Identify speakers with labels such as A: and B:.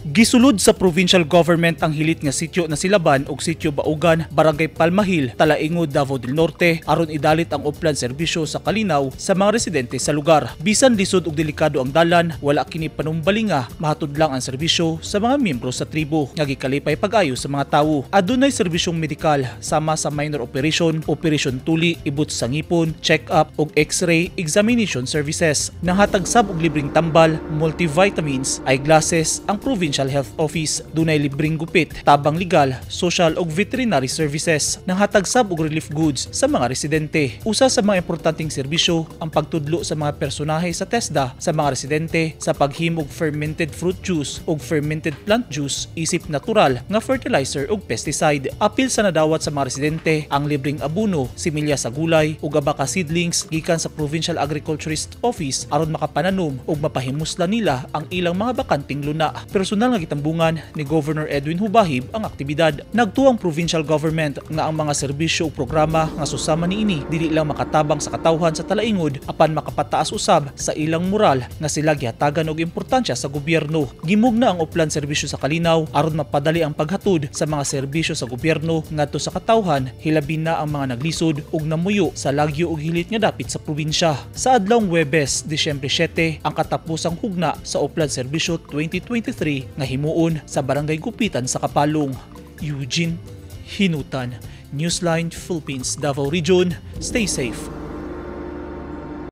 A: Gisulod sa provincial government ang hilit nga sitio na Silaban ug Sitio Baugan, Barangay Palmahil, Talaingod, Davao del Norte aron idalit ang uplan serbisyo sa kalinaw sa mga residente sa lugar. Bisan lisod ug delikado ang dalan, wala kini panumbali nga mahatod lang ang serbisyo sa mga miyembro sa tribo nga gikalipay pag-ayo sa mga tawo. Adunay serbisyong medikal sama sa minor operation, operation tuli, ibot sa ngipon, check-up ug x-ray examination services. Nanghatag sab og libreng tambal, multivitamins, eyeglasses ang Provincial Health Office. Dunay libreng gupit, tabang legal, social ug veterinary services. Nanghatag sab og relief goods sa mga residente. Usa sa mga importanteng serbisyo ang pagtudlo sa mga personahe sa TESDA sa mga residente sa paghimog fermented fruit juice ug fermented plant juice isip natural nga fertilizer ug pesticide. Apil sa nadawat sa mga residente ang libreng abono, similya sa gulay ug abaka seedlings gikan sa Provincial Agriculturist Office aron makapananom ug mapahimuslan nila ang ilang mga bakanteng luna. Personal nga gitambungan ni Governor Edwin Hubahib ang aktibidad. Nagtuo ang provincial government nga ang mga serbisyo ug programa nga susama niini dili lang makatabang sa katawhan sa Talaingod apan makapataas usab sa ilang moral nga sila gihatagan og importansya sa gobyerno. Gimugna ang uplan serbisyo sa kalinaw aron mapadali ang paghatod sa mga serbisyo sa gobyerno ngadto sa katawhan, hilabi na ang mga naglisod ug namuyo sa lagyo ug hilit nga dapit sa probinsya. Sa adlawng Huwebes, Disyembre 7, ang katapusang hugna sa Uplan Serbisyo 2023 nga himuon sa Barangay Gupitan sa Kapalong. Eugene Hinutan, Newsline Philippines, Davao Region. Stay safe.